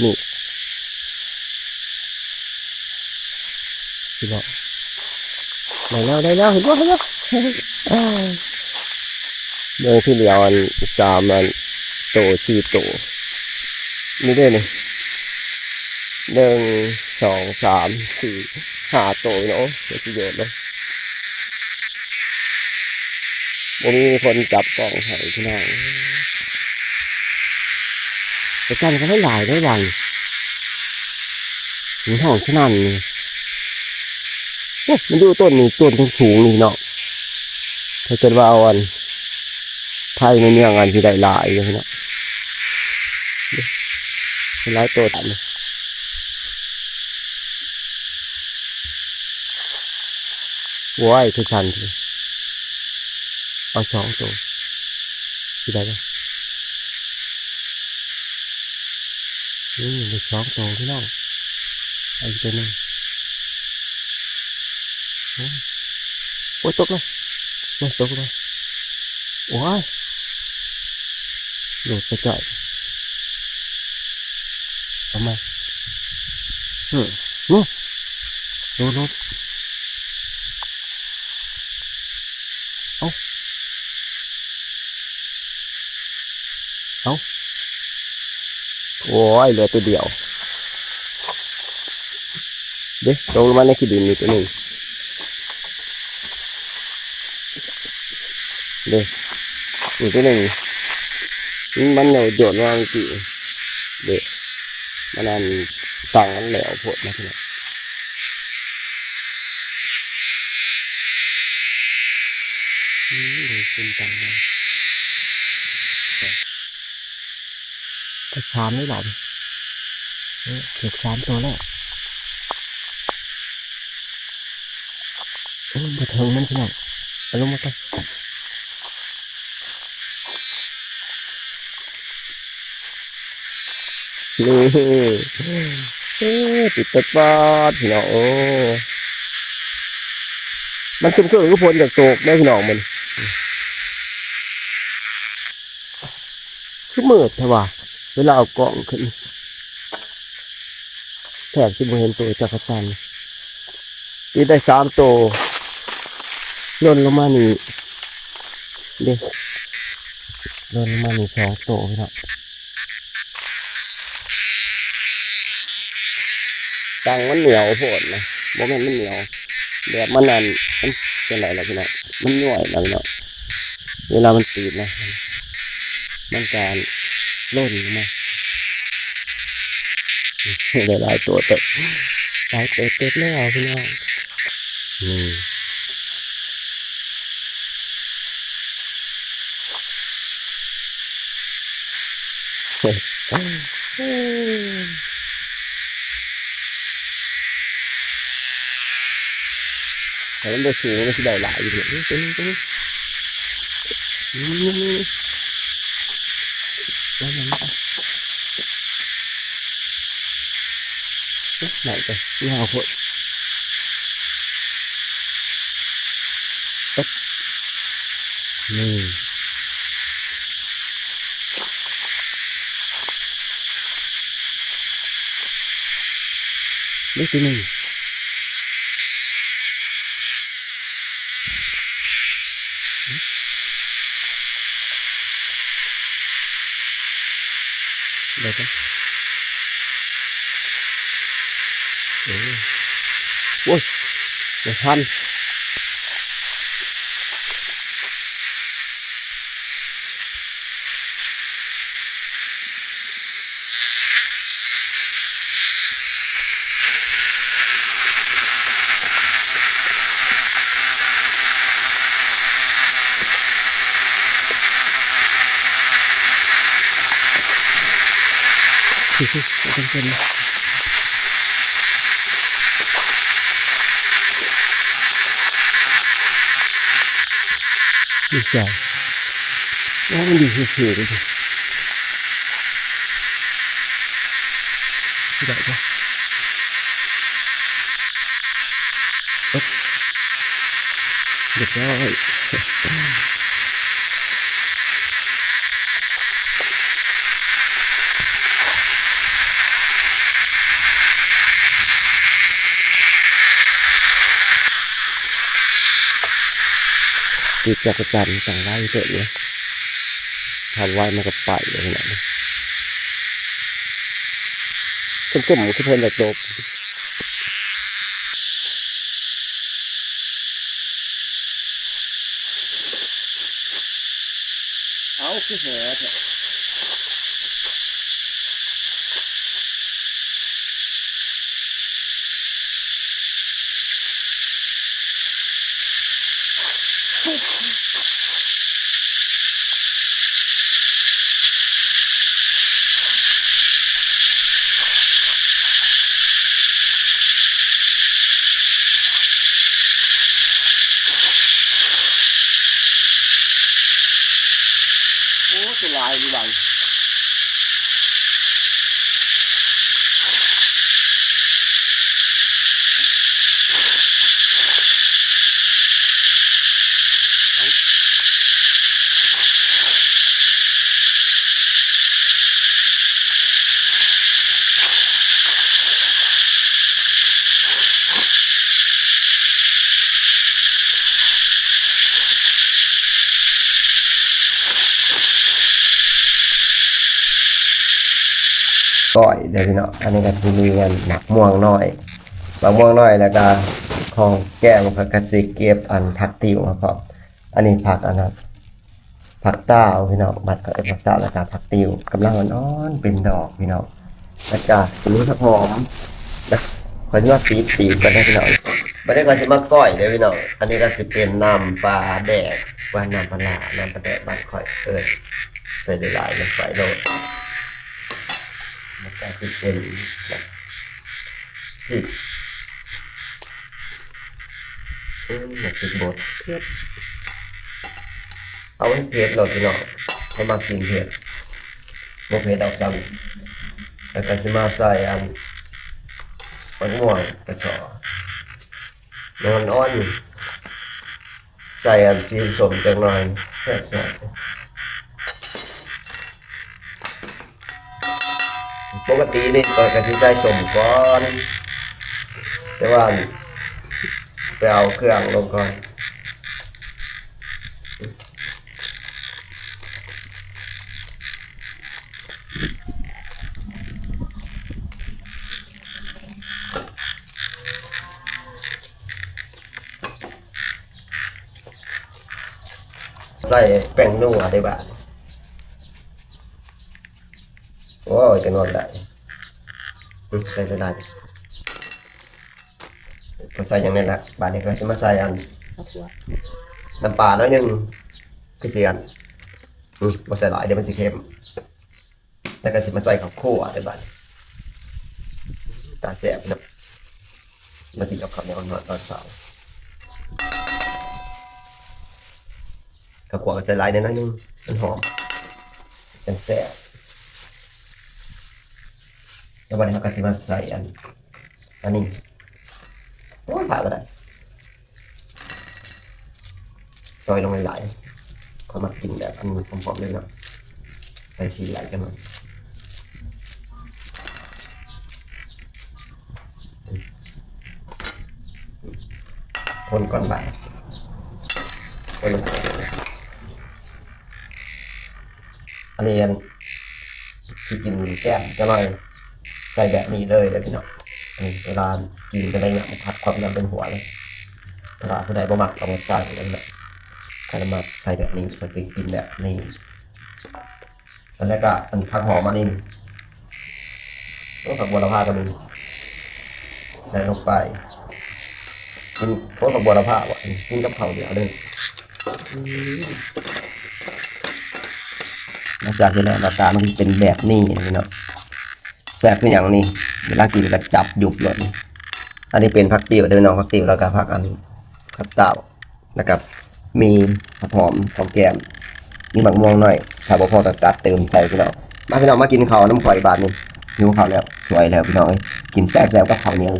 ນີ້ ເຫັນບໍ່? ໄດ້ແລ້ວ ໄດ້ແລ້ວ ເຫັນບໍ່? ເຫັນບໍ່? ເບິ່ງທີດຽວ ອັນ ສາມ ອັນ ໂຕ ສີ່ໂຕ ນີ້ເດ້ນີ້ ໜຶ່ງ ສອງ ສາມ ສີ່ ຫ້າໂຕເນາະ. ໂອ້ ເປັນປະໂຫຍດເລີຍ. ບໍ່ມີຄົນຈັບກ້ອງໃຫ້ພີ່ນ້ອງ. ປາຈັນກໍຫຼາຍໆເດ້ຫວາງ ມັນຮ້ອງສະໜັ່ນນີ້. ໂອ້ ມັນຢູ່ຕົ້ນນີ້ ຕົ້ນສູງໆນີ້ເນາະ. ຖ້າເກີດວ່າເອົາອັນ ໄຜ່ມາເຍືອງ ອັນຊິໄດ້ຫຼາຍຢູ່ເນາະ. ເປັນຫຼາຍໂຕຕາມນີ້. ໂອ້ຍ ຄືສັນ ເອົາສອງໂຕ ຊິໄດ້ບໍ່? ນີ້ໄດ້ສອງໂຕພີ່ນ້ອງ. ເອົາອີກໂຕໜຶ່ງ. ໂອ້ຍ ໂອ້ຍ ຕົກແລ້ວ ໂອ້ຍ ຕົກແລ້ວ. ໂອ້ຍ ໂດດໄປຈ່ອຍ. ເອົາໃໝ່. ເອີ ໂອ້ ໂດດ ໂດດ. ເອົາ ເອົາ. ໂອ້ຍ ເຫຼືອໂຕດຽວ. ເດ້ ຕົກລົງມາໃນຂີ້ດິນນີ້ໂຕໜຶ່ງເດ້. ນີ້ໂຕໜຶ່ງ ມັນ ມັນໂດດມາເມື່ອກີ້ເດ້. ມັນອັນ ຕັ້ງມັນແຫຼວໂພດນະພີ່ນ້ອງ. ອືມ ເປັນຕັງເນາະ. ໄດ້ສາມແລ້ວບາດນີ້ ເອີ ຖືກສາມໂຕແລ້ວ. ໂອ້ຍ ບໍ່ເຖິງມັນພີ່ນ້ອງ ເອົາລົງມາກ່ອນ. ນີ້ ເອີ ຕິດປາດໆ ພີ່ນ້ອງ. ໂອ້ ມັນເຄິ່ງໆ ຄືຝົນຢາກຕົກເດ້ພີ່ນ້ອງ ມັນ ຄືມືດແທ້ວ່າ ເວລາເອົາກ້ອງຂຶ້ນ ແທບຊິບໍ່ເຫັນໂຕຈັກກະຈັ່ນ. ຕິດໄດ້ສາມໂຕ ຫຼົ່ນລົງມານີ້ເດ້ ຫຼົ່ນລົງມານີ້ສອງໂຕພີ່ນ້ອງ. ຕັງມັນໜຽວໂພດນະ ບໍ່ແມ່ນມັນໜຽວ ແບບມັນອັນ ມັນຈັ່ງໃດລະພີ່ນ້ອງ ມັນຍ້ອຍລະພີ່ນ້ອງ. ເວລາມັນຕີບນະ ມັນກະຫຼົ່ນມາ ໄດ້ຫຼາຍໂຕເຕີບ ຫຼາຍໂຕເຕີບແລ້ວພີ່ນ້ອງ. ນີ້ ຖ້າມັນບໍ່ສູງມັນຊິໄດ້ຫຼາຍຢູ່ເດ. ນີ້ ຕົວນີ້ ຕົວນີ້ ນີ້ ນີ້ ນີ້ ໄດ້ແຕ່ຍາວໂພດ. ເອີ ນີ້ ນີ້ຕົວໜຶ່ງ ໄດ້ປະ? ໂອ້ ໂອ້ຍ ບໍ່ທັນ. ນີ້ຈ້າ ໂອ້ ມັນດີຄືໆເລີຍ ໄດ້ບໍ່? ເອີ ຮຽບຮ້ອຍ. ຕິດຈັກກະຈັນ ຕ້ອງໄວເຕີບເດ ຖ້າໄວມັນກໍໄປແລ້ວນີ້ນະ. ສົ້ມໆ ຄືເພິ່ນຢາກຕົກ. ເອົາ ຄືແຫແທ້. ໂອ້ ຕົວຫຼາຍຢູ່ບາດນີ້. ກ້ອຍເດີພີ່ນ້ອງ. ອັນນີ້ກໍຊິມີອັນໝາກມ່ວງນ້ອຍ ໝາກມ່ວງນ້ອຍ ແລ້ວກໍຂອງແກ້ມ ເຂົາກໍຊິເກັບອັນຜັກຕິ້ວມາພ້ອມ. ອັນນີ້ຜັກອັນນັ້ນ ຜັກຕ້າວພີ່ນ້ອງ ບ້ານເຂົາເອີ້ນຜັກຕ້າວ ແລ້ວກໍຜັກຕິ້ວ ກຳລັງອ່ອນໆ ເປັນດອກພີ່ນ້ອງ. ແລ້ວກໍຊິມີຜັກຫອມ ແລ້ວຂ້ອຍຊິມາປີບໆ ກ່ອນເດີພີ່ນ້ອງ. ບັດນີ້ຂ້ອຍຊິມາກ້ອຍເດີພີ່ນ້ອງ. ອັນນີ້ກໍຊິເປັນນ້ຳປາແດກ ວ່ານ້ຳປາຫຼ້າ ນ້ຳປາແດກບ້ານຂ້ອຍເອີ້ນ ໃສ່ຫຼາຍໆ ລົງໄປໂລດ. ແລ້ວກໍຊິເປັນ ອືມ ໝາກພິກບົດ ເຜັດ ເອົາໃຫ້ເຜັດໂລດພີ່ນ້ອງ ຂ້ອຍມັກກິນເຜັດ ບໍ່ເຜັດດອກຊ້ຳ. ແລ້ວກໍຊິມາໃສ່ອັນ ໝາກມ່ວງກະຊໍ ຍັງອ່ອນໆ ໃສ່ອັນສີສົ້ມຈັກໜ່ອຍ ແຊບໆ. ປົກກະຕິນີ້ຂ້ອຍກໍຊິໃສ່ສົ້ມກ່ອນ ແຕ່ວ່າໄປເອົາເຄື່ອງລົງກ່ອນ. ໃສ່ແປ້ງນົວໄດ້ບາດ. ໂອ້ຍ ຈະນອນໄດ້ ອືມ ໃສ່ໄດ້ ກໍໃສ່ຢ່າງນັ້ນລະ. ບາດນີ້ກໍຊິມາໃສ່ອັນ ເອົາຖົ່ວ ນ້ຳປາໜ້ອຍໜຶ່ງ ຄືຊິອັນ ອືມ ບໍ່ໃສ່ຫຼາຍ ດຽວມັນຊິເຄັມ. ແລ້ວກໍຊິມາໃສ່ເຂົ້າຂົ້ວເດີບາດນີ້ ຕາແຊບເນາະ. ມາກິນກັບເຂົ້າໜຽວຮ້ອນໆ ຕອນເຊົ້າ. ເຂົ້າຂົ້ວກໍໃສ່ຫຼາຍແດ່ໜ້ອຍໜຶ່ງ ມັນຫອມ ມັນແຊບ. ແລ້ວບັດນີ້ເຮົາກໍຊິມາໃສ່ອັນ ອັນນີ້ ໂອ້ຍ ຜ່າກໍໄດ້ ຊອຍລົງຫຼາຍໆ ຂ້ອຍມັກກິນແບບອັນຫອມໆ ເລີຍເນາະ ໃສ່ຊີ້ນຫຼາຍຈັງໜ້ອຍ. ຄົນກ່ອນບາດ ຄົນ ອັນນີ້ອັນ ຊິກິນແກ້ມຈັກໜ້ອຍ ໃສ່ແບບນີ້ເລີຍເດີພີ່ນ້ອງ. ອັນນີ້ເວລາກິນກໍໄດ້ຫຍັງ ຜັດຄວາມນຳເປັນຫົວເລີຍ. ຖ້າຜູ້ໃດບໍ່ມັກກໍບໍ່ໃສ່ນັ້ນແຫຼະ ຄັນມັກໃສ່ແບບນີ້ ກໍຄືກິນແບບນີ້. ແລ້ວກໍອັນຜັກຫອມອັນນີ້ ໂອ້ ຜັກບົວລະພາກໍມີ ໃສ່ລົງໄປ ກິນ ໂອ້ ຜັກບົວລະພາວ່າ ກິນກັບເຂົ້າດຽວເລີຍ. ອືມ ຫຼັງຈາກເຮັດແລ້ວ ໜ້າຕາມັນເປັນແບບນີ້ພີ່ນ້ອງ. ແຊບຄືຫຍັງນີ້ ເວລາກິນກໍຈັບຫຍຸບໂລດ. ອັນນີ້ເປັນຜັກຕິ້ວເດີພີ່ນ້ອງ ຜັກຕິ້ວ ແລ້ວກໍຜັກອັນ ຜັກເຕົ້າ ແລ້ວກໍມີຜັກຫອມ ຫອມແກ້ມ ມີໝາກມ່ວງນ້ອຍ ຖ້າບໍ່ພໍກໍຕັດຕື່ມໃສ່ພີ່ນ້ອງ. ມາພີ່ນ້ອງ ມາກິນເຂົ້ານຳຂ້ອຍບາດນີ້ ຫິວເຂົ້າແລ້ວ ສວຍແລ້ວພີ່ນ້ອງເອີຍ ກິນແຊບໆ ກັບເຂົ້າໜຽວ.